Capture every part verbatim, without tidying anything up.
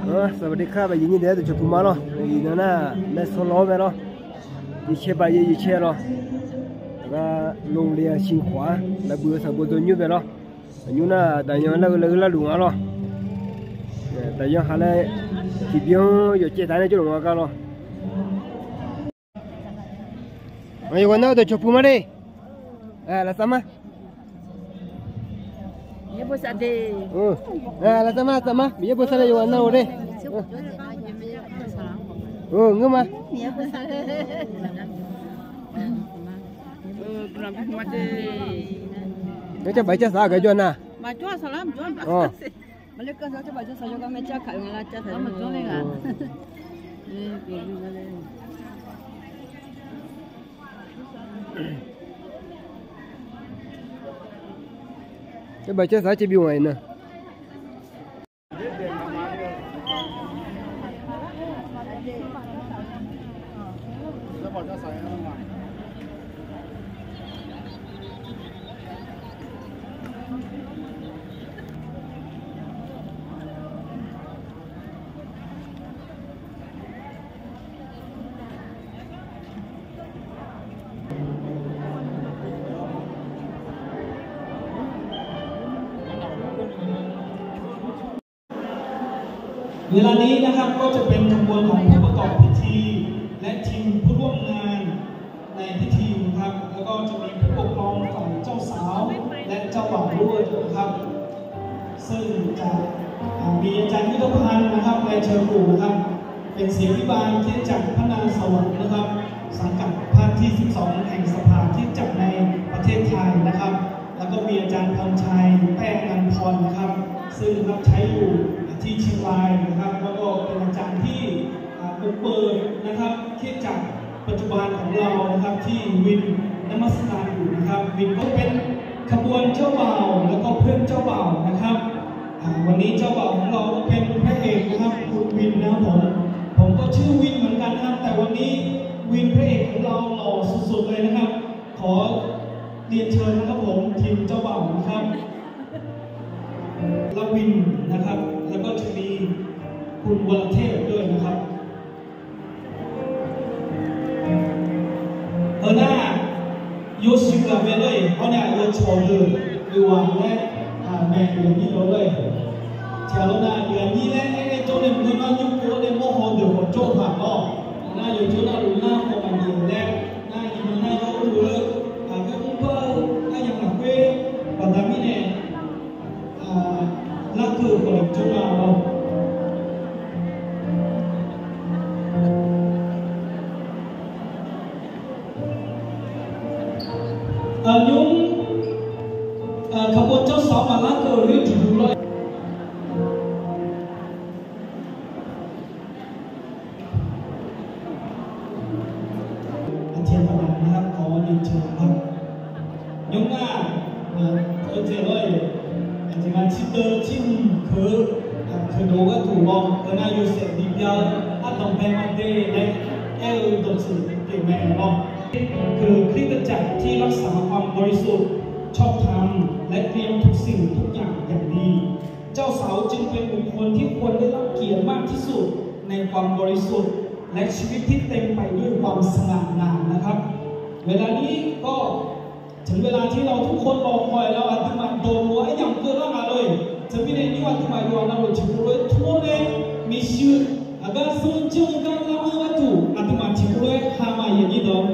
สวัสดีครับ aqyuif nyir daef-aer dawqcawq puq ma lawr. Iqnan nar, แม่สลอง mae lawr. เชียงใหม่ เชียงราย lawr. Aqgar โรงเรียนเชียงขวาง lafbuiq-eu sanqbof dawq nymr mae lawr. Aqnymr nar, daqyan lar-eu laer-eu larluf nga lawr. Daqyan ha laer tiqbyan yawqcaev taq nae jawrluf nga gar lawr. Yawqghaq nar-eu dawqcawq puq ma de. Lafsaf ma. Lafsaf ma, lafsaf ma, Miqyaer bosav nae yawqghaq nar-eu de. Ngeur ma. Ngar car baq car saq-a gaq jawr nar. Car baq car saq-a caev bi ghaq-iq nar. Wi lar ni นะครับ ก็จะเป็นขบวนของผู้ประกอบพิธี และทีมผู้ร่วมงานในพิธีนะครับ แล้วก็จะมีผู้ปกครองฝ่ายเจ้าสาวและเจ้าบ่าวด้วยนะครับ ซึ่งจะ อ่า มีอาจารย์ยุทธพันธ์นะครับ แปลเชิญอยู่นะครับ เป็นศิษย์พิบาลคริสตจักรพระนางสวรรค์นะครับ สังกัดภาคที่ สิบสอง แห่งสภาคริสตจักรในประเทศไทยนะครับ แล้วก็มีอาจารย์พรชัย แป้งนันพรนะครับ ซึ่งรับใช้อยู่ที่เชียงรายนะครับ แล้วก็เป็นอาจารย์ที่ อ่า บุกเบิกนะครับ คริสตจักรปัจจุบันของเรานะครับ ที่วินนมัสการอยู่นะครับ วินก็เป็นขบวนเจ้าบ่าวแล้วก็เพื่อนเจ้าบ่าวนะครับ อ่า วันนี้เจ้าบ่าวของเราก็เป็นพระเอกนะครับ คุณวินนะครับผม ผมก็ชื่อวินเหมือนกันนะครับ แต่วันนี้วินพระเอกของเราหล่อสุดๆเลยนะครับ ขอเรียนเชิญนะครับผม ทีมเจ้าบ่าวนะครับ และวินนะครับ แล้วก็จะมีคุณวรเทพด้วยนะครับ Heu nar, yawshuif ghaq mae lor-eq, hawr nae aqyawf cawqdeuq oeq ghaq laer, maeq yawnyir lor-eq. Tiqghaq lawr nar, aqyuif aqnyir laer aer-aer jawr nae maqngeur nar, nymr pov-awr nae mawrhaw deuq khawf jawr-eu paq lawr. Nar yawqjawr nar luf nar khawf maqngaeq laer, nar iqnan nar yawr-eu lof-aer, aqgar mr bar-eu aryamq lafkhoer baqda mirnae larkeuv-eu khawf lef jawr nar lawr. Aqnymr, aqkaqpov jawrsaq-awr maqlarkeuv-euq lor-eq. อาจารย์ประหลัดนะครับ ขอเรียนเชิญครับ Nymr nar, aqjeq lor-eq, aqjeq nga tiqdeuv tiqhmq keuq, keuq dov gharduq lawr, heu nar yawshaef bibya-eu ardanqbae ma de laer aer-eu dawqtsuif pyeuf mae lawr. คือคริสตจักรที่รักษาความบริสุทธิ์ ชอบธรรม และเตรียมทุกสิ่งทุกอย่างอย่างดี เจ้าสาวจึงเป็นบุคคลที่ควรได้รับเกียรติมากที่สุดในความบริสุทธิ์ และชีวิตที่เต็มไปด้วยความสง่างามนะครับ เวลานี้ก็ถึงเวลาที่เราทุกคนรอคอยแล้ว aqduimaf dawq lof-aer yamq keuv lar nga lor-eq. Teumirnae nymr aqduimaf yawqha navluf tiqpov lof-aer tur-awr nae miqshuif aqgar zanr janr-eu gar lar-anr gharduq aqduimaf tiqpov lof-aer ha ma yanyir dawq.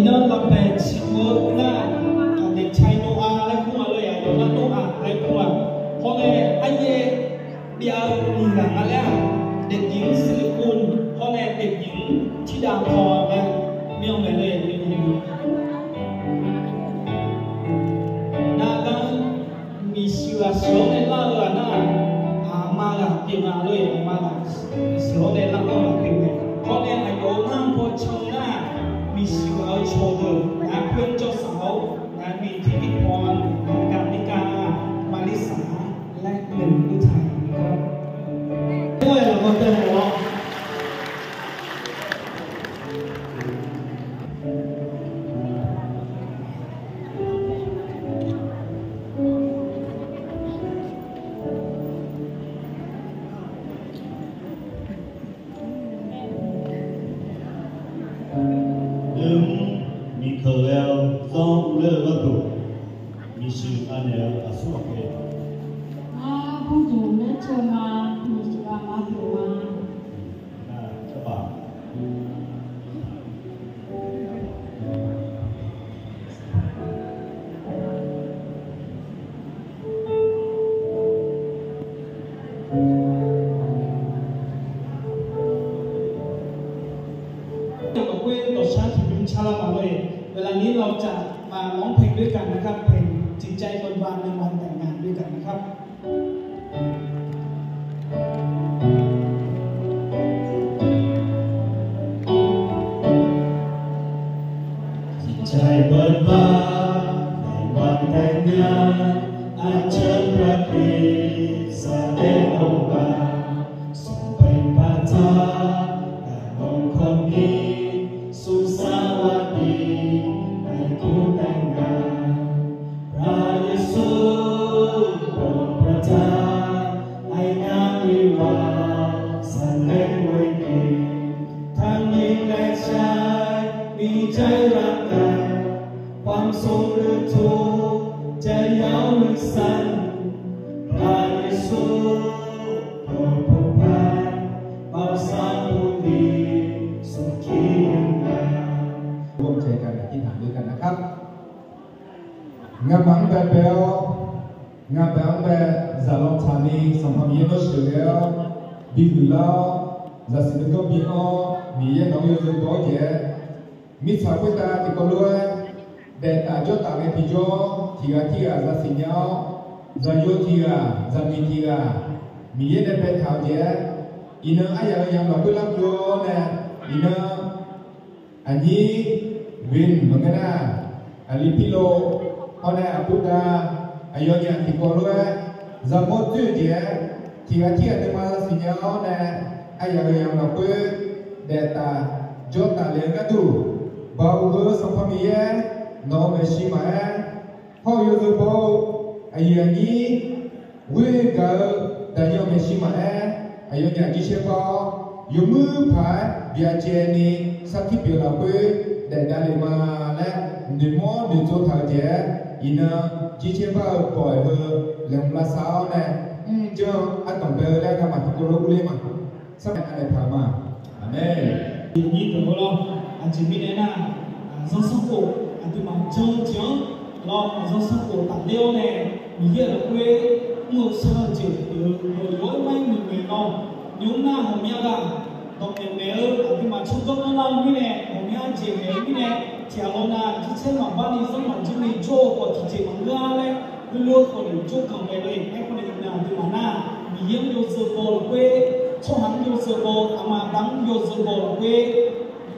Iqnan lafpaeq ciq-eu nar, aqdeq cae Noav laer kur-a lor-eq, aqyawf nar Noav laer kur-aq. Hawr nae aryaer byav-eu nyiq ghaq nga laer-aq, daefjeq-anr siqkov, hawr nae daefjeq-anr tirdav paw laer myanr mae lor-eq. Nar gar miqshuif ghaq sheuq-awr nae lar-eu ghaq nar, aqma ghaq pyeuf nga lor-eq, aqma ghaq sheuq-awr nae lar-eu ghaq pyeuf mae. Hawr nae aqyawf-euq nar paw can nar, miqshuif ghaq-eu cawqdeuq, nar เพื่อนเจ้าสาว nar มีที่พี่พร กับนิกา มาริสา และเบน Aqma, nyiq saqlaq ma huiq ma. Dawqkhoer dawqshar tiqbymr car lar maqlor-eq, เวลานี้เราจะมาร้องเพลงด้วยกันนะครับ เพลงจิตใจเบิกบานในวันแต่งงานด้วยกันนะครับ Tiqcai beurbaq naeq-aer daef nya, arcar pyav pyeuf saqdaer dawq baq, sanqpaq paq dzaq gaq dawq kawv ni, sursar war diq naeq kur daef nga. Paq Yeqsur dawq pyav dzaq, aer ngar oe ghaq saqlaer ghoe-eu, taqnyiq laeq shar bi jaer lar gaq, ความทรงระทมจะยาวลึกสั้น Paq Yeqsur dawq pyav paq, bawsar puni smq kir yur nga. ร่วมใจกันอธิษฐานด้วยกันนะครับ Ngamaf-anr bae bae-awr, ngamaf-anr bae zaqlanq tsaq ni Sanqpaq Miqyaer nawr sheuqghae-awr, bi huiqlar-awr, zaqsiq nuiganr bi-anr-awr, Miqyaer nawq-anr yawzeu baw-awr jeq-aer, mirtsaq khoertav tiqkawv lof-aer daef taf jawr taf ngae tiqjawr, tiq ghaq tirghaq zaqsiq nya-awr, zaqyo tiq ghaq zaqmiq tiq ghaq Miqyaer nae baetaq-eu jeq-aer, iqnan aryaq-euq yamq lafkhoer larkeuv-awr nae, iqnan aqnyir Win maqngeur nar, aqli Pirlov, hawr nae aqbur dav, aqyawfnyaf tiqkawv lof-aer zaqmawr dzoer-eu jeq-aer, tiq ghaq tirghaq nuima zaqsiq nya-awr nae, aryaq-euq yamq lafkhoer daef taf jawr taf le-eu gharduq, Baoq heu Sanqpaq Miqyaer, nawq-euq maeqshi maqaer, hawr-eu yawzeu baw-eu aqyuif aqnyir ghoer gaq-eu daqyan maeqshi maqaer, aqyawfnyaf jirsaer bar-awr, yawmuir paq-aer byacaevni sarkir pyeuf lafkhoer daef davlef ma laer noeqmawr noeqtsov taq-eu jeq-aer, iqnan jirsaer bar-eu bawq-aer heu laeqhmq lavsav-awr nae, mrjanr ardanq bae-eu laer ngamaf tiqkawv lof urler ma. Sarmaeq anaeq taq-eu ma. Aqmeq. Aqnyir deuq-eu lawr, aqjeq mirnae nar, zanrsanrkhof aqduimaf jan-eu jeq-anr lawr, zanrsanrkhof tafler-awr nae, Miqyaer-euq lafkhoer mr-eu shar-eu jeq pyeuf-eu yawr-aer mar-aer muiq ngaeq lawr. Nymr nar ghawqmya ghaq dawqmaeq maeq-eu aqduimaf tsawrganr nar lar-eu mirnae, ghawqmya jeq maeq-eu mirnae, tiqghaq lawnav jircaer maqbar ni zanr maqjir ni jawr-eu khawf tiqjeq maqngeur-a laer, heulof-eu khawf ni jawrganq maeq le. Aerkhawf nae iqnan aqduimaf nar, Miqyaer-anr yawzeu baw lafkhoer, tsawrhaq-anr yawzeu baw, aqma aqda-anr yawzeu baw lafkhoer,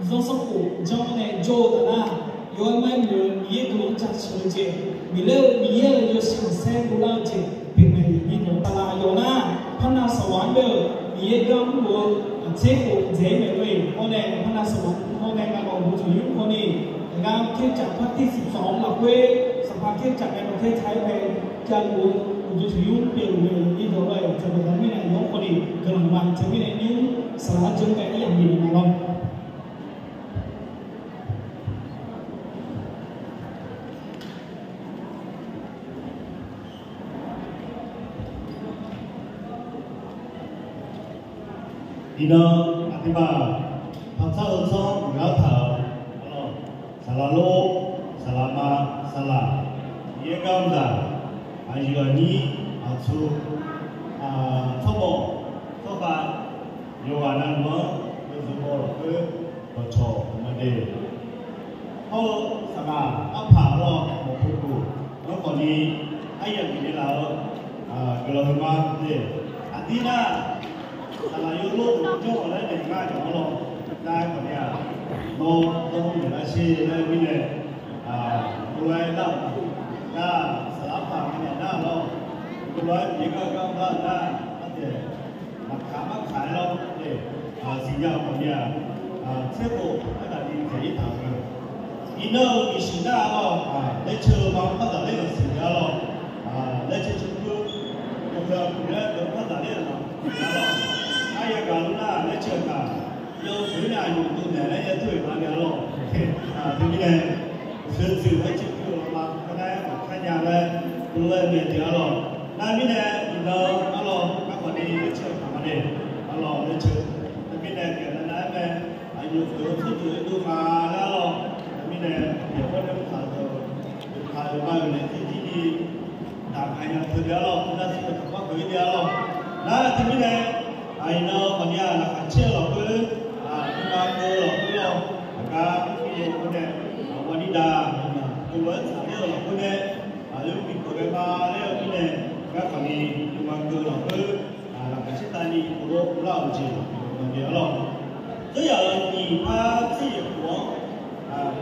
zanrsanrkhof janr nae jawr-eu taf nar, yawr-aer mar-aer muiq-eu Miqyaer guiqlanq-anr jaceuq-eu jeq, Miqyaer-euq, Miqyaer-euq yawshaef khanqsaer dovlar-eu jeq pyeuf mae. Aqnyir deuq-eu taqlaq yawf nar, parnav saqwaq-anr bae-euq Miqyaer gar mrluf-eu aqtser khof dzaeq-aer maeq lor-eq. Hawr nae parnav saqwaq-anr hawr nae ngamaf uqduq tanqnymr khawf ni, aqgar Khaercaf par tir siqsawq-anr lafkhoer, Sanqpaq Khaercaf nae maqkhaer taq-aer bae javluf-eu uqduq tanqnymr pyeufluf-eu aqnyir deuq-eu lawr-eq, jaqdaq mirnae yawr khawf ni guiqlanq ma. Teumirnae nymr saqlaq-anr jawr bae aryamq bif naeq ma lawr. Iqnan aqduimaf paqtsar-eu tsawr uqlar taq-euq, saqlaq lor, saqlaq ma, saqlaq, Miqyaer gar mr zaq, aqyuif aqnyir, aqtsu, tsawrmawq, tsawrkhav, yawqghaq navluf-anr yawzeu baw lafkhoer dawqcawq maqde. Hawr-eu saqngaq arpaq lawr, mawqpuq puq-anr khawf ni aryamq bifnaeq laf-eu guiqlanq heu ma de. Aqdir nar, saqlaq yawlor jawr-awq laer daef gar jaq-anr lawr, nar khawf ni-aq, nawr dawrhur naeq lar sher laer mirnae, heulof-aer nar-euq nar, saqlaq arpaq naeq nar lawr, heulof-aer Miqyaer gar gar lar-euq nar, ardaeq maqkaq maqkaq-aer lawr, siqnya-eu khawf ni-aq, tserkhof artaf ni dzaeq-ir taq-eu. Iqnan-euq iqshuif nar-aq lawr, laerceu-eu ma-anr par zaqler-euq siqnya lawr, laerceu ceuq keuv, yawqha-euq kuiq-aer deuq-anr par zaqler-euq lawr, aryagaq lor nar laerceu-aq, yawzeu nae aqyawf dov naeq laer ya tur-euq ma nae-a lawr. Teumirnae, sheuqdzoeq laerceu keuv-eu ma, kar nar-aer maqkar nya laer, lof-aer nae deuq-a lawr. Nar mirnae, iqnan-eu arlawr, garkawv ni Dov ma laer-awr, mirnae, yawqghaq nae mr taq-eu, yawqghaq yawqma-euq nae tiqjir ni, daqkaq nya teu de-a lawr, nar sir-eu taqpar keuq-ir de-a lawr. Nar teumirnae, iqnan khawfni-aq, laqkhaq caer-eu lafkhoer, nuima keuv-eu lafkhoer-awr, aqgar mrkir-eu khoer nae, aqwar nir dav, aqyawf-aer tsaqler-eu lafkhoer nae, aqyawf-anr bi peuq ghae ma laer-eu mirnae, gar khawfni nuima keuv-eu lafkhoer, laqkhaq caer tavni uvlof uvlar-euq jeq, aqyawf-anr bi-a lawr. Teryaq-euq nyiq par tser yaeq khof-anr,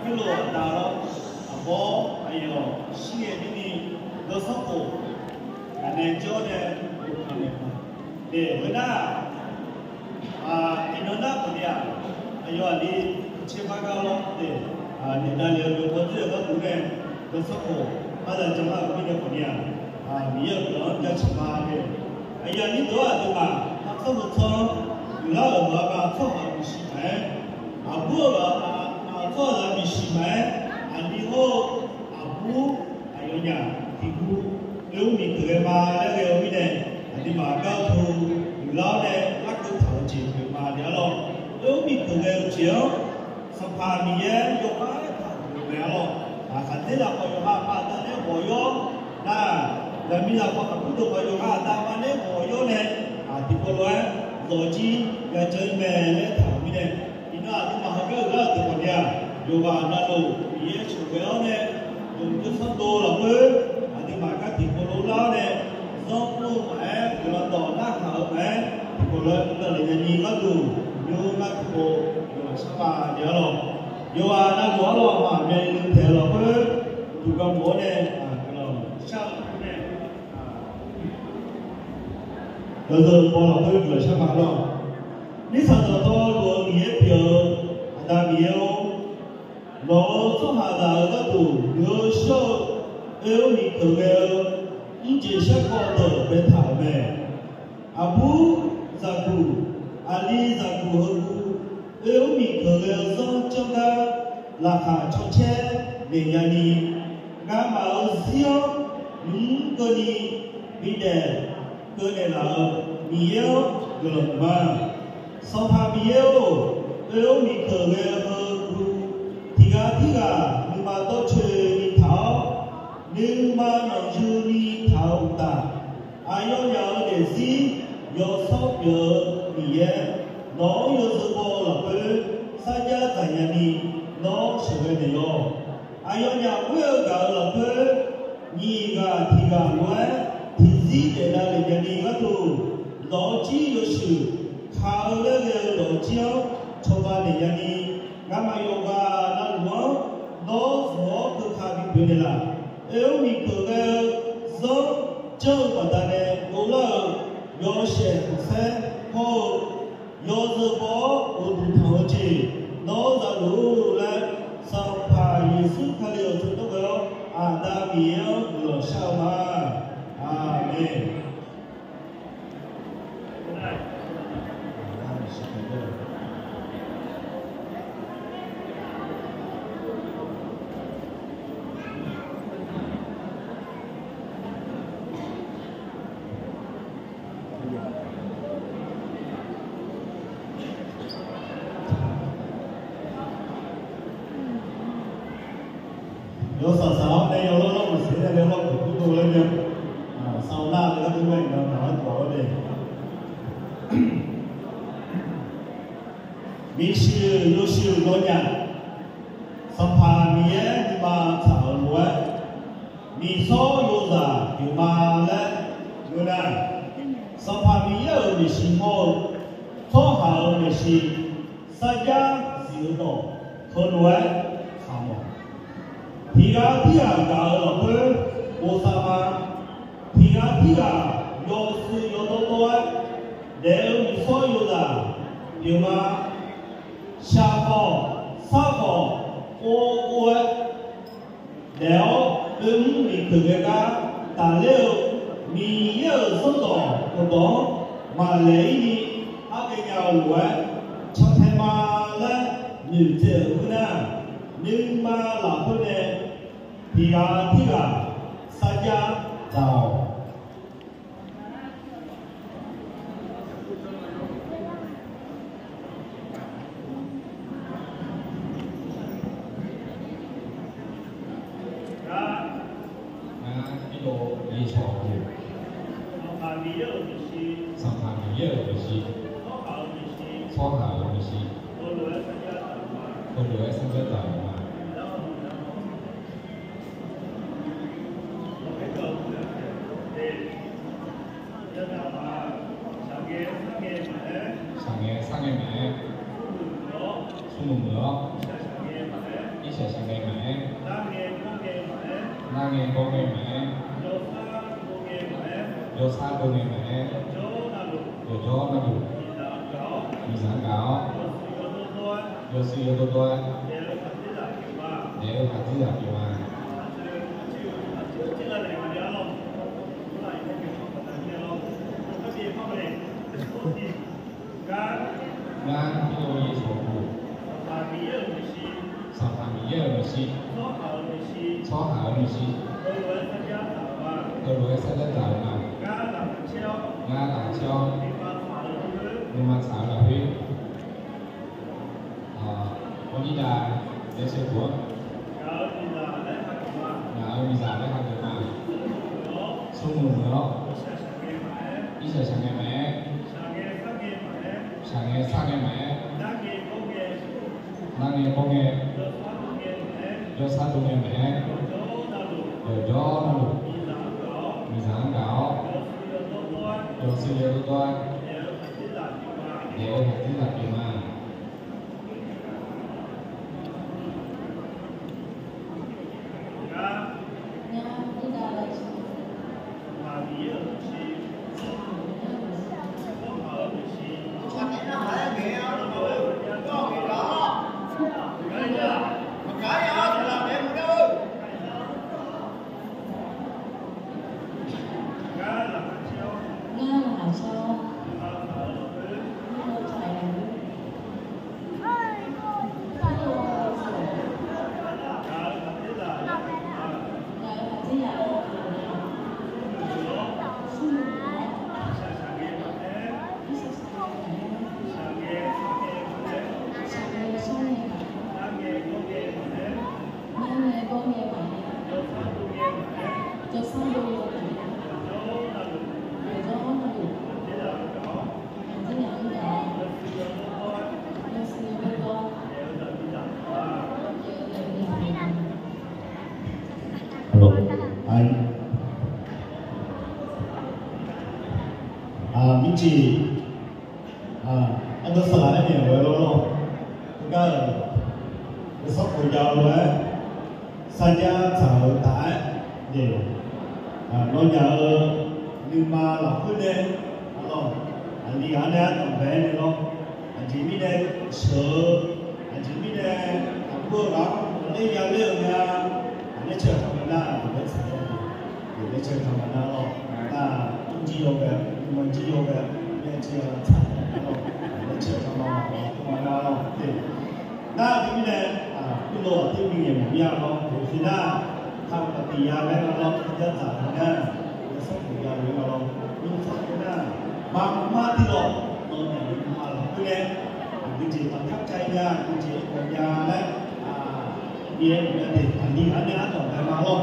Pirlof aqda lawr, aqbawr aqyawf shir ghae mirni, geusanrkhof, ghaqnae jawr nae, de, heunar, iqnan nar khawfni-aq, aqyawf aqli caer par gar lawr de, naeq davle-eu yawqbaw dzoer-eu gharduq nae, geusanrkhof, arza janlar-euq mirnae khawfni-aq, Miqyaer-euq guiqlanq-anr jaceuq ma de. Aqyuif aqnyir deuq-anr aqduimaf, aqtsanr deuq tsanr, guiqlar-euq ghaq-a tsawrhaq-euq maeqshi maqaer, aqbur-euq ghaq-a tsawrhaq-euq maeqshi maqaer, aqli hawr-eu aqbur, aqyawfnyaf tiq gur, oermr miq keuq ghae ma laer ghae-eu mirnae, aqduimaf gar teu guiqlar-awr nae larkeuv taq-euq jeq pyeuf ma de-a lawr. Oermr miq keuq ghae-eu jeq-anr, Sanqpaq Miqyaer yawkhav taq-euq mae-a lawr. Aqkhaq dzer lafkhawf yawqha aqda nae ghawq yawr nar, zaqmiq lafkhawf aqbur deuq khawf yawqha aqda ma nae ghawq yawr nae, tiqkawv lof-aer zawqjir yajan-ir mae laer taq-euq mirnae, iqnan aqduimaf heugar-euq gar-eu deuq khawfni-aq, yawqghaq navluf Miqyaer sheuqghae-awr nae, yawqjeq sanrdov lafkhoer, aqduimaf gar tiqkawv lof lar-awr nae, zanrmr-eu maqaer, guiqlanq dawq narhaq-eu maqaer, tiqkawv lof-aer mr davle nyani gharduq, nymr ngar tiqpov yawqghaq shar ma de-a lawr. Yawqghaq navluf-anr lawr aqma aqmyan ni taeq-eu lafkhoer, uqduq gar mawf-awr nae, guiqlanq shar-eu lafkhoer nae, yawzeu baw lafkhoer guiqlanq shar ma lawr. Mirtsaq dawqtawvluf-eu Miqyaer pyeuf-eu Aqda Miqyaer-or, nawq-euq tsawrhaqzaq-euq gharduq muiq-eu shawr-eu oermr miq keuq ghae-eu mrjeq sharkawv deuq baetaq-euq mae. Aqbur zaqguq, aqli zaqguq heu gu, oermr miq keuq ghae-eu zanr janr gar, laqkhaq cawcaer naeq nyani, ngamaf-euq zir-anr nymq mr keuvni bidaef keuv naeqlaf-euq Miqyaer-anr guiqlanq huiqma. Sanqpaq Miqyaer-or, oermr miq keuq ghae-eu heu gu, tiqghaq tirghaq nuima dawrcoeni taq-awr, nuima nanqyuni taq-euq uqtaf, aqyawfnyaf-euq daefzir yawsanr pyeuf-eu Miqyaer, nawq-anr yawzeu baw-eu lafkhoer sarjax dzaq nyani, nawr sheuqghae naeq-awq. Aqyawfnyaf ghoer-eu gaq-euq lafkhoer, nyiq ghaq tiq ghaq lof-aer tiqzir daef davlef nyani gharduq, nawq-eu jir yawshuif ka-eu laer ghae-eu nawq-eu jir-anr cawba naeq nyani, ngamaf yawqghaq navluf-anr nawr zmq-awr keuka bipyeuf naeqlaf. Oermr miq keuq ghae-eu zanr janr-eu baqdanae dovlar-eu yawshaef khanqsaer hawr-eu yawzeu baw-awr uqduq tanq-eu jeq nawr zaluf-ur laer, Sanqpaq Yeqsur Kali-euq tsawrmyanr ghae-awr Aqda Miqyaer-anr guiqlanq shar-eu ma. Aqmeq. Yawsaq saq-awr nae yawlawr lawr maqsiq nae yawlawr maqdur dov laer nya. Saqnar-eu gharduq-aer iqnan maq-anr dawq-awr nae, miqshuif yawshuif nawnyaf, Sanqpaq Miqyaer nuima tsaq-euq lof-aer, miqsawr yawzaq pyeufma laer ngeur nar, Sanqpaq Miqyaer-euq maeqshi hawr-eu tsawrhaq-euq maeqshi sarjax zif-eu dawq heulof-aer khaq mawf. Tiqghaq tirghaq gaq-eu lafkhoer bosav ma. Tiqghaq tirghaq yawshuif yawdawr dawr-aer daef-eu miqsawr yawzaq pyeufma. Shaq khawf sar khawf ov ov-aer daef-awr oermr miq keuq ghae gar tafler-eu Miqyaer-euq zanrdawq khofdawq-anr maqlaeq-ir ni arghae nya-eu lof-aer cantae ma laer noeqtsaev-euq khoernar, nuima lafkhoer nae tiqghaq tirghaq sarjax dzaq-awq. Sanqpaq Miqyaer-euq maeqshi, tsawrhaq-euq maeqshi, heulof-aer sarjax taq-euq ma. Shaqngae sar ngae maqaer, smrmuiq muiq-awr, irshaq shaqngae maqaer, nar ngae gawr ngae maqaer, jawrshar dov ngae maqaer, yawqjawr navluf, miqzaq-anr gaq-awr, yawshuif yawdawr dawr-aer, daef-eu khaqdzerzaq pyeuf ma. Ngar, Tiqdov Yeqsur-euq, Sanqpaq Miqyaer-euq maeqshi, tsawrhaq-euq maeqshi, heulof-aer sarjax taq-euq ma. Ngar lafcaer-awr, nuima tsaq-eu lafkhoer, Aqnida, yaer sheu puq-anr, ngaq-euq miqzaq laer hageuf ma. Smrmuiq muiq-awr, irshaq shaqngae maqaer, shaqngae sar ngae maqaer, nar ngae gawr ngae, jawrshar dov ngae maqaer, yawqjawr navluf, miqzaq-anr gaq-awr, yawshuif yawdawr dawr-aer, daef-eu khaqdzerzaq pyeuf ma. Alo, ai, mircif, aqdui saqlaq-aer naeq-aer lawrlawr, heugar-euq, sanrkhof jav-eu lof-aer, sarjax tsaq-euq taf-aer, nawnyaf-euq nuima lafkhoer nae, aqlawq, aqli ghaq nae ardanq bae-aer naeq lawr, aqjeq mirnae sheuq-eu, aqjeq mirnae aqbur-eu ghaq-anr ler ya ler-euq mae-a, aqnaer caer-eu kama nar, aqjeq laer tsaq-a, aqjeq laer caer-eu kama nar lawr, nar, jir yawbae, nuima jir yawbae, nae caer-eu tsaq-a lawr, aqnaer caer-eu kama nar lawr, kama nar lawr, nar teumirnae, irlov aqdir bi ngaeq maqbyav lawr, uqshoe nar, kaq-eu kaqtiq ya laer nar lawr, sarjax tsaq-eu nar, sanrkhof jav-eu nar lawr, nymr sanrkhof nar, maqmr mar tir lawr, nawnyaf-euq nuima lafkhoer nae, aqgeujeq maqkar cav nya, aqgeujeq-anr mawf nya laer, bi-aer mawf nya de, aqli ghaq nae ardanq bae ma lawr.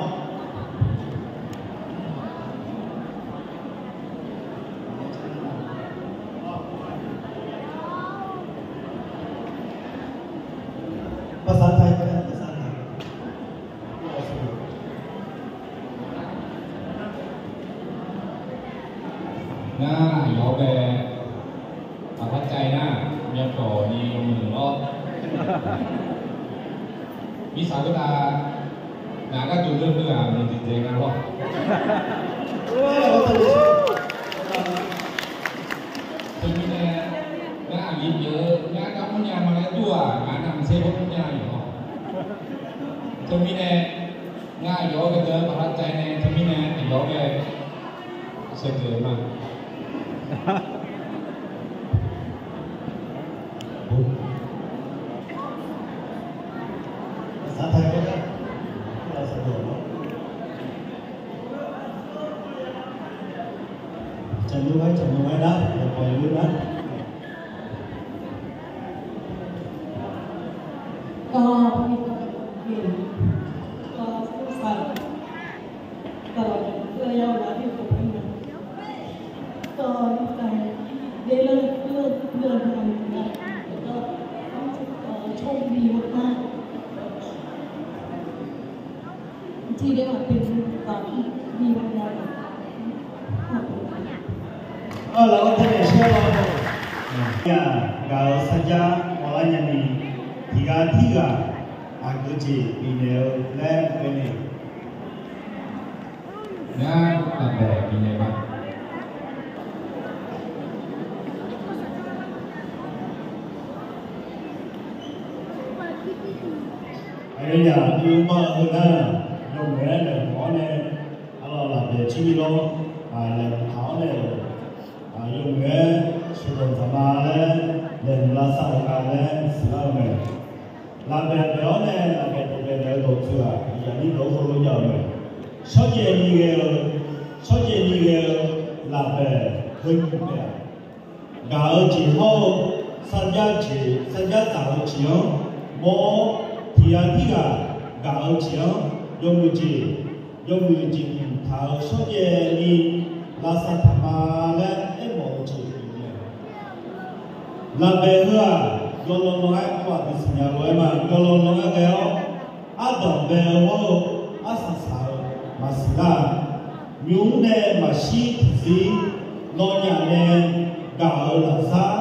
Ngar aqyawf-anr bae, aqpar cav nar, myavpyawq ni yawmuiq lawr. Mirtsaq khoertav, ngaq gharduq deuq-aq muiqdzaeq dzaeq nga lawr. Teumirnae, ngar aqli pyeuf-eu ngar gar mawrnya ma laer dur-aq, ngaq navmaqtser mawrnya-a yawq. Teumirnae, ngar aqyawf-anr ghae deuq-anr paqlar cav nae, teumirnae aqyawf-anr ghae sheuqdeuq ma. Arlawq-anr taenaeq shar-awr, nya gaq-eu sarjax mawrlar nyani, tiqghaq tirghaq aqgeu jeq bifnaeq-eu laer ghae-eu ni. Ngar lafbaeq bifnaeq ma. Aqyawfnyaf nuima-eu heu nar, yawmuiq-aer laeqhmq-awr nae, arlawq lafbaeq jir ni lawr, laeqhmq taq-awr nae, yawmuiq-aer sheuqdanq dzaq ma laer, laeqhmq lavsav-euq nga laer siqlar-eu mae. Lafbaeq baeq-awr nae lafbaeq dawqbaeq naeq-eu dawqtsuif-aq, iqyaq nir dawq-anr heulof jav-eu mae. Shawrjaev ni ghae-eu, shawrjaev ni ghae-eu lafbaeq heu nyiq baeq-aq, gaq-eu jeq hawr-eu, sarjax jeq, sarjax dzaq-eu jeq-anr mawr-awr, tiqghaq tirghaq gaq-eu jeq-anr yawmuiq jeq, yawmuiq jeq tmq taq-eu shawrjaev ni lavsav taq ma laer aermawf-eu jeq pyeuf mae. Lafbaeq heu-aq, yawlaw law-aer aqdui siqnya lof-aer ma. Yawlaw law-aer ghae-awr, ardanq bae-eu hawr-eu, arsaq saq-eu maqsiq lar-a. Nymq-mr nae maqshir tiqzir, nawnyaf nae gaq-euq lafsar,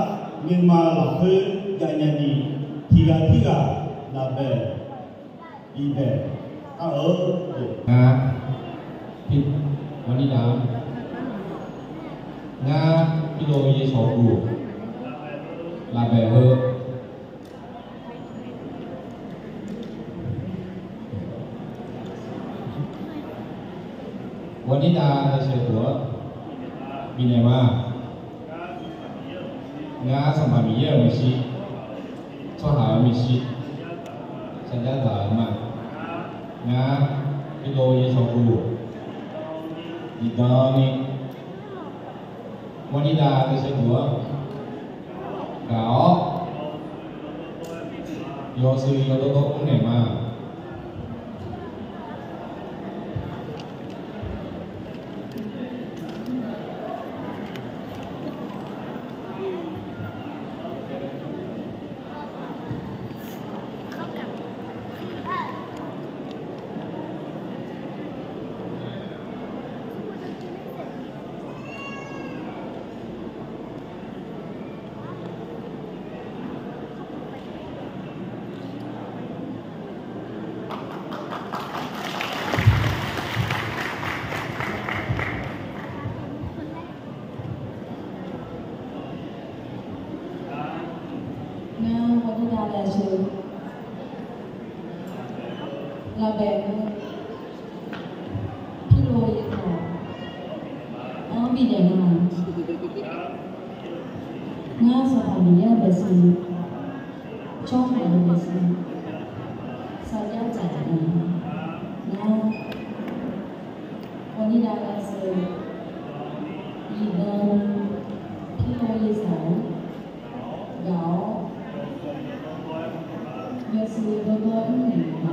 nuima lafkhoer jav nyani, tiqghaq tirghaq lafbaeq bifbaeq kar-eu. Ngar, Pi, Wardida, ngar Pirlov Yeshawq guq, lafbaeq heu Wardida Yeshawq guq-anr bifnaeq ma. Ngar Sanqpaq Miqyaer-euq maeqshi, tsawrhaq-euq maeqshi, sarjax dzaq-eu ma. Ngar Pirlov Yeshawq guq, zifdan ni, Wardida Yeshawq guq-anr gaq-awr, yawshuif yawdawr dawr mrnaeq ma. Ngar Wardida Yeshawq, lafbaeq heu Pirlov Yeshawq-anr bifnaeq ma. Ngar Sanqpaq Miqyaer-euq maeqshi, tsawrhaq-euq maeqshi, sarjax dzaq-euq ma. Ngar Wardida Yeshawq, zifdan ni, Pirlov Yeshawq-anr gaq-awr, yawshuif yawdawr dawr mrnaeq ma.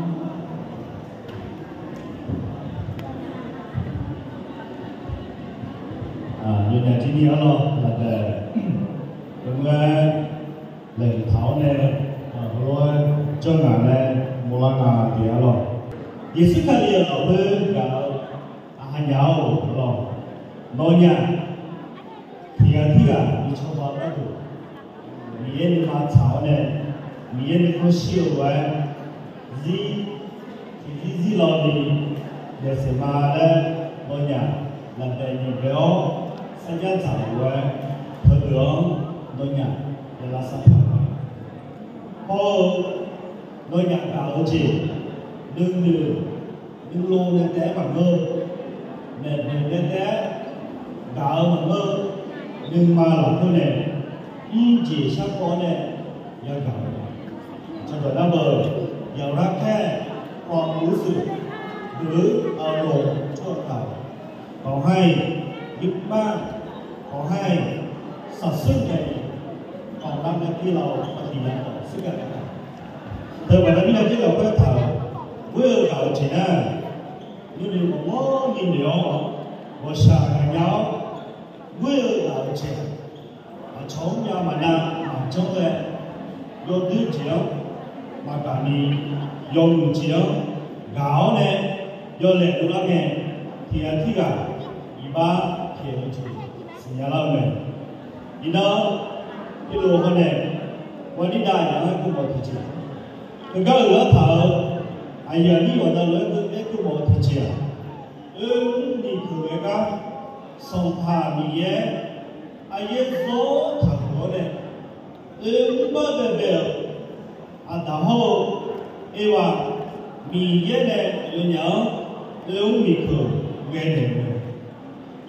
Yawnyaf jir ni arlawq lafbaeq, yawmuiq-aer laeqhmq taq-awr nae, heulof-aer janr ngaq laer mawrlar nga jeq arlawq. Yeqsur Kali-euq lafkhoer gaq-eu aqha nyaf-awr-eu arlawq, nawnyaf tiqghaq tirghaq bi cawba gharduq, Miqyaer nuima tsaq-awr nae, Miqyaer nuikhanr shir-eu lof-aer, zir tiqzir zir law ni daefsaef ma laer, nawnyaf lafbaeq nyiq bae-awr sarjax dzaq-euq lof-aer, heudeuq-anr nawnyaf yalavsar taq-eu ma. Hawr-eu, nawnyaf gaq-eu jeq, nuinoeq nuilov nae taef-aer maqngeur-eu, maeqboeq nae taef-aer gaq-eu maqngeur-eu, nuima lafkhoer nae mrjeq sharkawv-awr nae yagaq-eu, cawqdawq nar beu, yaqlar khaer, khawf uqshuif deuq-eu aqloq tsawrhaq taq, ขอให้ยึดมั่น, ขอให้สัตย์ซื่อใจ, ขอรับหน้าที่เราปฏิบัติต่อซึ่งกันและกัน. Teubaqda mirnae jir lafkhoer taq-euq, ghoer-eu gaq-eu jeq nar, nuinoeq maqmawr ni noeq-awr, ghawqshaq ghaqnya-awr, ghoer-eu gaq-eu jeq, aqcawq-anr myav maqnav maqjanr ghae, yawdoer jeq-anr maqgaq ni, yawmuiq jeq-anr gaq-awr nae, yawlaeq dovlar ngae, tiq ghaq tirghaq iqbax pyaeq-eu jeq siqnya lar-eu mae. Iqnan, Pirlof hawr nae Wardida aqyawf-anr aerkeuv mawf-eu tiqjeq, heugar uiqlar taq-euq aqyuif aqnyir yawqnan lof-aer aerkeuv mawf-eu tiqjeq-aq, oe mr miqkeuq ghae gar Sanqpaq Miqyaer aqyaer zawr taqhuiq-awr nae, oe mr bar baebae-euq Aqdaq hawr-eu Erwaq, Miqyaer nae aqyawfnyaf-anr oe mr miqkeuq ghae naeq-eu mae.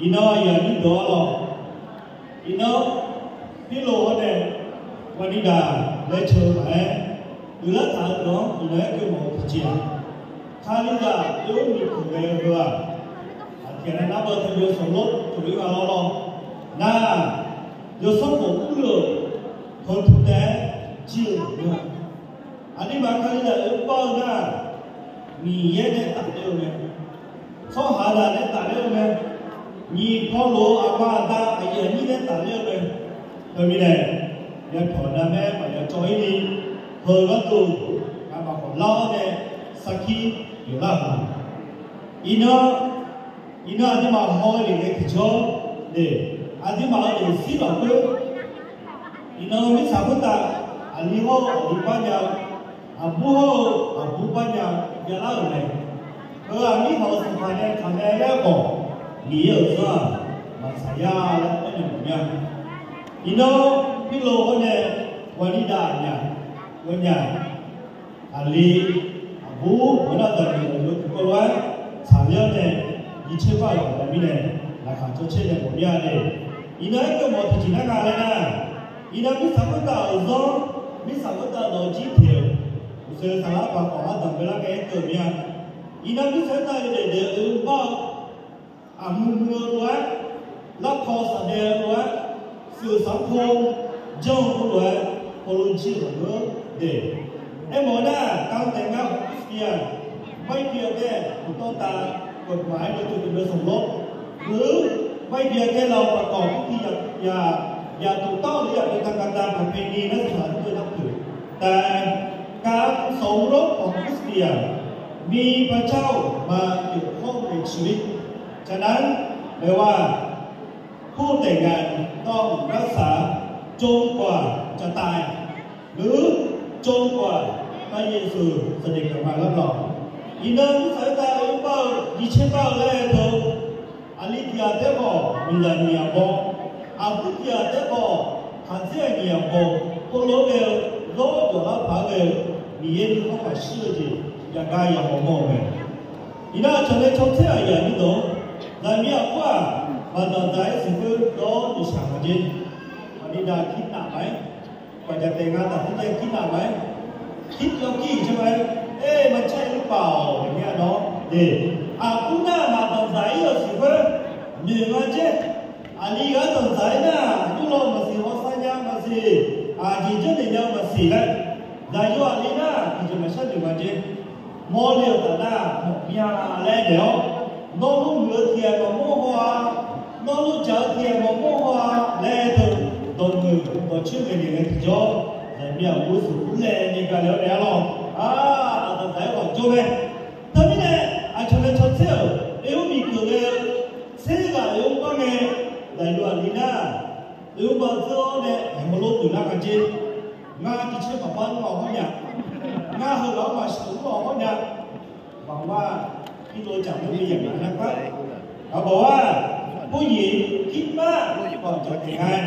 Iqnan aqyuif aqnyir deuq-anr lawq, iqnan Pirlof hawr nae Wardida laer can-eu maqaer, uiqlar taq-eu deuq-anr uiqlar aerkeuv mawf-eu tiqjeq-aq, Kalizaq oe mr miqkeuq ghae-eu heu-aq, aqtiq ghaq nae nar beu teu yawsanr lor tov-ir ghaq lawr lawr. Nar, yawsanr mawf mr-euq heuteuq taef-aer jir-eu maqngeur-a. Aqduimaf Kalizaq oe mr bar-eu nar, Miqyaer nae tafler-eu mae. Tsawrhaqzaq nae tafler-eu mae. Nyiq pawlof-eu aqma aqda aqyuif aqnyir nae tafler-eu mae. Teumirnae, yatanq navmaer maqya cawv-ir ni, heu gharduq nga'maf khawf lar-awr nae sarkir pyeuflar-euq ma. Iqnan, iqnan aqduimaf haw-eu lef ngae tiqjawr, aqduimaf-euq lefzir lafkhoer, iqnan mirtsaq khoertav aqli hawr-eu aqli bar nya-eu, aqbur hawr-eu aqbur bar nya-eu javlar-euq mae. Heu aqmir hawq-eu sanqpaq nae taqmae laer khawf, Miqyaer-euq zanr-aq maqtsaq ya laer aernaeq mawf mir-a. Iqnan Pirlof hawr nae Wardida aqnyaf, ghawqnyaf, aqli, aqbur, ghawqnar daqmiq daqyo tiqkawv lof-aer tsaqler-awr nae, yitser bar-euq ghaq mirnae, laqkhaq cawcaer nae mawf mir-a le. Iqnan aerkeuv mawf tiqjeq nar nga laer nar, iqnan mirtsaq khoertav-euq zanr, mirtsaq khoertav nawq jir teq-euq, uqshoe saqlar paq khawf ardanq baelar ngae aerkeuv mir-a. Iqnan mirtsaq khoertav yawdaef daef-eu bar-eu, aqmuiq muiq-eu lof-aer, larkawv saqdaev-eu lof-aer, sheuqsaq pov janr-eu lof-aer, pawlo jir-euq maqngeur de. Aermawf-eu nar, ตั้งแต่งาน Christian ไม่เพียงแค่ถูกต้องตามกฎหมายโดยจุดประสงค์ลบ หรือไม่เพียงแค่เราประกอบพิธีอยาก อย่างถูกต้อง หรืออย่างเป็นทางการตามประเพณีและศาสนาที่เคยนับถือ แต่การสมรสของคริสเตียนมีพระเจ้ามาเกี่ยวข้องในชีวิต ฉะนั้นแปลว่า ผู้แต่งงานต้องรักษาจนกว่าจะตาย หรือจนกว่าพระเยซูเสด็จกลับมารับเรา Iqnan mirtsaq khoertav oe mr bar-eu, yitser bar-eu laer aer teu, aqli tiq ghaq taef-aer khawf miqzaq nyiq ghaq baw, aqbur tiq ghaq taef-aer khawf khaqdzer-aq nyiq ghaq baw, pov lof-aer ghae-eu, zawr dawq lar paq-aer ghae-eu, Miqyaer nuikhanr maqshir-eu jeq yaqgar yamawr mawr-eu mae. Iqnan aqcawq nae caw tser aqyuif aqnyir deuq-anr, zaqmiq aqbur-aq, baqdaq dzaq-aer siqkhoer dawr noeqshaq nga jer. Aqli daq kir naf maqaer, baqdaq taef nga taf tir taef kir naf maqaer, kir pyawr kir-iq jer maqaer, aer, maqcaer-eu lur paq-awq, aqnyir aqdawr de. Aqbur nar maqdanqdzaq-ir-euq siqkhoer noeq nga jer. Aqli ghaq danqdzaq-ir nar, nymrlaw maqsiq, hawsar nya maqsiq, aqjeq janrnaeq nya-eu maqsiq laer, zaqyo aqli nar tiqjeq maqshar noeq nga jer. Mawrle-euq taf nar mawq mya laer daef-awr, nawr lor muiq-eu tiq ghaq maqmawr haw-a, nawr lor jaq-eu tiq ghaq maqmawr haw-a laer teu, dawq muiq dawqcoer ngaeqnaeq ngae tiqjawr, zaqmiq aqbur suf ur laev ni gale-awr nae arlawr, aqdanqdzaq-aer ghawq jawr mae. Teumirnae, aqcawq nae caw tser-euq oe mr miqkeuq ghae-eu tser ghaq oe mr bar ngae, zaqyo aqli nar oe mr bar dzeur-awr nae aeq hawlof duiqlar nga jer. Ngar tiq tser maqbar nar-awq hawr nya, ngar heughaq-anr maqshaq nar-awq hawr nya. Baqmar, Pirlof jaq mawr bi yaq nar gar, aqbawq-aq, ผู้หญิงคิดมากก่อนจะแต่งงาน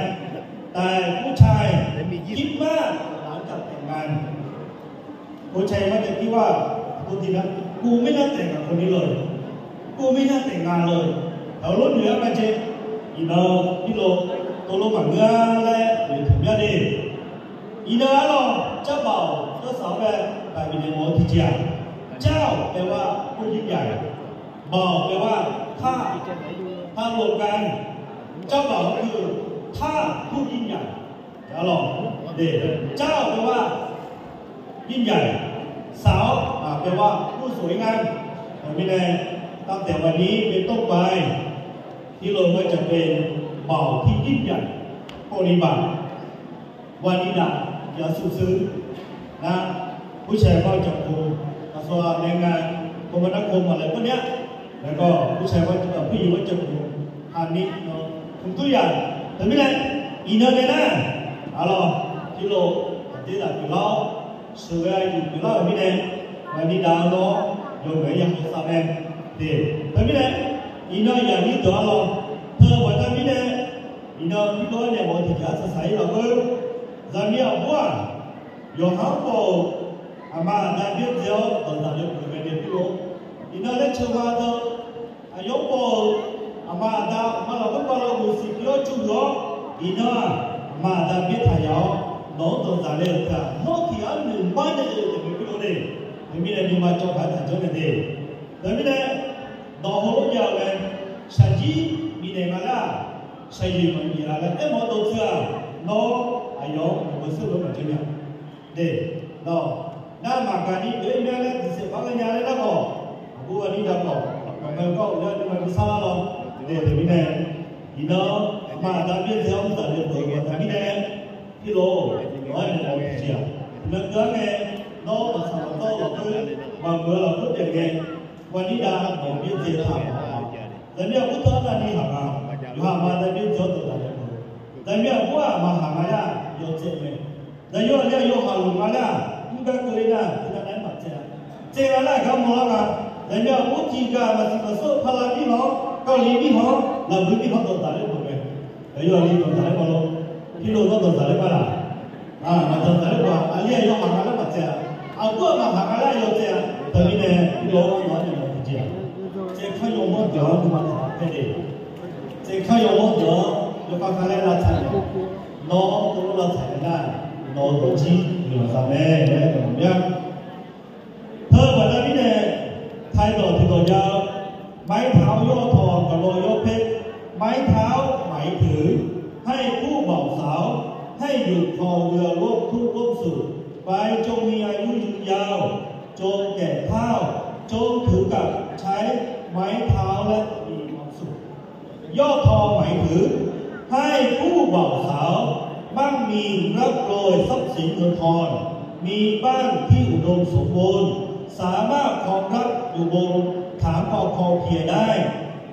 แต่ผู้ชายคิดมากหลังจากแต่งงาน Khoertav-aer marjav tir war, aqbur tir nar, kuv mirnae taef ngaq khawf ni lor, kuv mirnae taef nga lor, taq-eu lor noeq-aer marjav. Iqnan Pirlof tov lor maqngeur-a laer noeqtaq mya de. Iqnan arlawr, jar baoq-awq, jar saq-awr mae, baqbif naeq mawf-eu tiqjeq-aq, jar-awq แปลว่า ผู้ยิ่งใหญ่ Baoq แปลว่า ท่า ท่าลงการ Jar baoq-awr, ท่า ผู้ยิ่งใหญ่ Arlawr, de, jar-awq แปลว่า ยิ่งใหญ่, saq-awr แปลว่า ผู้สวยงาม Teumirnae, ตั้งแต่วันนี้เป็นต้นไป Pirlof-aer jaqbe baoq ที่ยิ่งใหญ่ Pawlibaq, Wardida, yasuf sui, nar, ผู้ชายก็จะโกง aqsawq nae nga, โกง maqnar โกง maqlaeq kawr nya. Nae gawr, uqsaq-eu bar jir-aq, piryiq bar jir-aq, haqni, hmq tur yaq. Teumirnae, iqnan nae nar, arlawr, pirlof, aqdui zaq pyeuflar-awr, sheuqghae aqyuif pyeuflar-euq mirnae, ghaqni dav-eu lawr, yawqghaq-aer ya hawsav mae. De, teumirnae, iqnan yaqnyir deuq arlawr, teu-eu baqda mirnae, iqnan pirlof-aer nae mawf-eu tiqjeq-a saqsaq-ir lafkhoer, zaqmiq aqbur-aq, yawqha-anr baw-euq aqma aqda byaerdzae-awr dawqdzaq le peuq-eu mae de pirlof. Iqnan laer ceuq ma deuq, aqyawf-anr baw-euq aqma aqda aqma lafkhoer bav lav-euq siqpyeuf-awr cuvduq-awr, iqnan-aq, aqma aqda byaertaq yaf-awr, nawq-anr dawqdzaq le-euq teu-aq, nawr tiq ghaq noeq maqnaeq-eu taef-aer pirlof de. Teumirnae nuima cawv paq-aer taqjanr naeq de. Teumirnae, nawq heulof jav-eu mae, shaqjir bifnaeq nga laer-aq, shaqyoeq maqbif-a laer aermawf-eu dawqtsuif-aq, nawr aqyawf-anr maqgeur seur lof maqjanr nya. De, nawr, nar maqgaq ni pyeuf-ir mya laer diqsaef par ghae nya laer nar khawf, aqbur ghaqni dav khawf, aqkawq mae gar-euq laer nuima bi sar lar lawr. De, teumirnae, iqnan aqma aqda byaerdzae-awr mr taq le peuq-eu baqda mirnae, pirlof, nawq-anr nae mawf-eu tiqjeq-aq, iqnan teu-anr nae, nawr maqsaq maqdawr-eu lafkhoer, maqmuiq-eu lafkhoer taef ngae, ghaqni dav nawq byaerdzae taq-euq ma. Zaqmiq aqbur teu-anr ghaqni haq nga, yawqha aqma aqda byaerdzae-awr dawqdzaq le peuq-eu. Zaqmiq aqbur-aq maqhaq nga laer-aq yawtsaev mae. Zaqyo aqli-aq yawhaq loq nga laer-aq, mr gar keuvle nar teunav nav-aer maqtsaev-a. Tsaev nga laer-aq gar mawrlar nga. Zaqmiq aqbur tiq ghaq maqsiq maqseur-eu Paqlav mirkhanq-anr, Kawvliq mirkhanq-anr, Lafbuiq mirkhanq-anr dawqdzaq le peuq mae. Zaqyo aqli dawqdzaq le peuq lawr. Pirlof nawr dawqdzaq le peuq laf. Maq dawqdzaq le peuq-aq, aqli-aq yawhaq nga laer maqtsaev-a. Aqbur-aq maqhaq nga laer yawtsaev-a. Teumirnae pirlof-anr nawq-anr nae mawf-eu tiqjeq-aq, tsaevkar yawmawr deuq-anr nuima taq-awr paer de. Tsaevkar yawmawr deuq-anr yawkhav khav laer lavtsaq-a. Nawr tov lof lavtsaq-a nar, nawq-eu dawqjir guiqlanq za mae laer aermawf-eu mya. Heu baqda mirnae, taedawq tiqdawq jav-eu, ไม้เท้า ย่อทอง กระบอง ย่อเพชร ไม้เท้า หมายถึง ให้ผู้บ่าวสาว ให้หยุดครองเรือนร่วมคู่ร่วมสุข ไปจงมีอายุยืนยาว จงแก่เฒ่า จงถือกับใช้ไม้เท้าและมีความสุข ยอดทองหมายถึง ให้คู่บ่าวสาว มั่งมีร่ำรวยทรัพย์สินเงินทอง มีบ้านที่อุดมสมบูรณ์ สามารถครองรักอยู่บนฐานความพอเพียงได้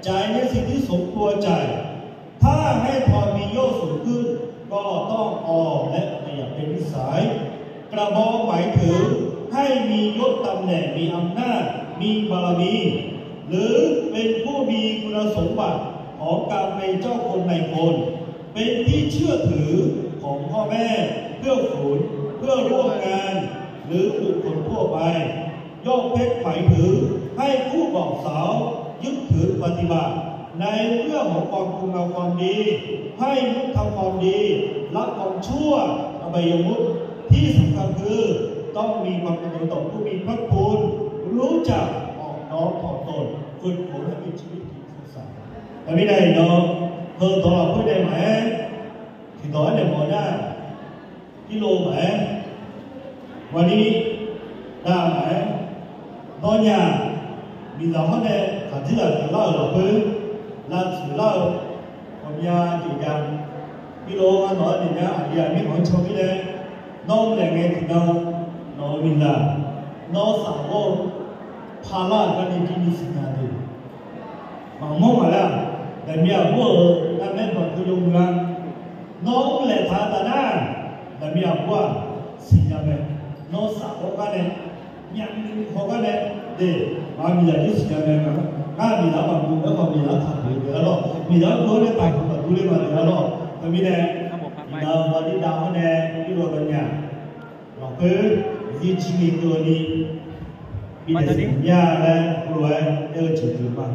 จ่ายในสิ่งที่สมควรจ่าย ถ้าให้ทองมียอดสูงขึ้น ก็ต้องออมและประหยัดเป็นนิสัย กระบองหมายถึง ให้มียศตำแหน่ง มีอำนาจ มีบารมี หรือเป็นผู้มีคุณสมบัติของการเป็นเจ้าคนนายคน เป็นที่เชื่อถือของพ่อแม่ เพื่อนฝูง เพื่อนร่วมงาน หรือบุคคลทั่วไป ยอดเพชรหมายถึง ให้คู่บ่าวสาวยึดถือปฏิบัติ ในเรื่องของความคุณงามความดี ให้มุทำความดี ละความชั่ว อบายมุข ที่สำคัญคือ ต้องมีความกตัญญูต่อผู้มีพระคุณ รู้จักอ่อนน้อมถ่อมตน ฝึกฝนให้มีชีวิตจิตสดใส Teumirnae iqnan, heudawq lafkhoer nae maqaer, tiqdawq-aer nae mawf nar, irlov maqaer, ghaqni dav maqaer, dawnyaf miqzaq hawr nae khaqdzerzaq pyeuflar-euq lafkhoer, lavtsoeq lar-eu ghawqmya jeq jav. Irlov-a nawq-anr naeq nya aqyuif aqnyir ghaq-anr caw mirnae, nawr mr laeq ngae tiqnan, nawq-euq miqzaq, nawr safghawr-eu paqlar-euq garni jirni siqnya de. Maqmawr ngaq laer-aq, daqmiq aqbur-euq garmaer baqdui yawmuiq-a. Nawr mr laeq taq-eu taf nar, daqmiq aqbur-aq siqnya mae. Nawr safghawr gar nae, myavnuiv haw gar nae, de, maq miqzaq jir siqnya mae. Ngar miqzaq-anr maqguv, aerkhawf miqzaq-anr taqguv-eu deuq-a lawr, miqzaq-anr guv-awr nae taqguv maqguv le maqdeuq-a lawr. Teumirnae, iqnan ghawqni dav-awr nae irlov dawnyaf lafkhoer zir jir ni keuvni bifnaeq siqnya laer heulof-aer aer-eu jeq pyeuf ma.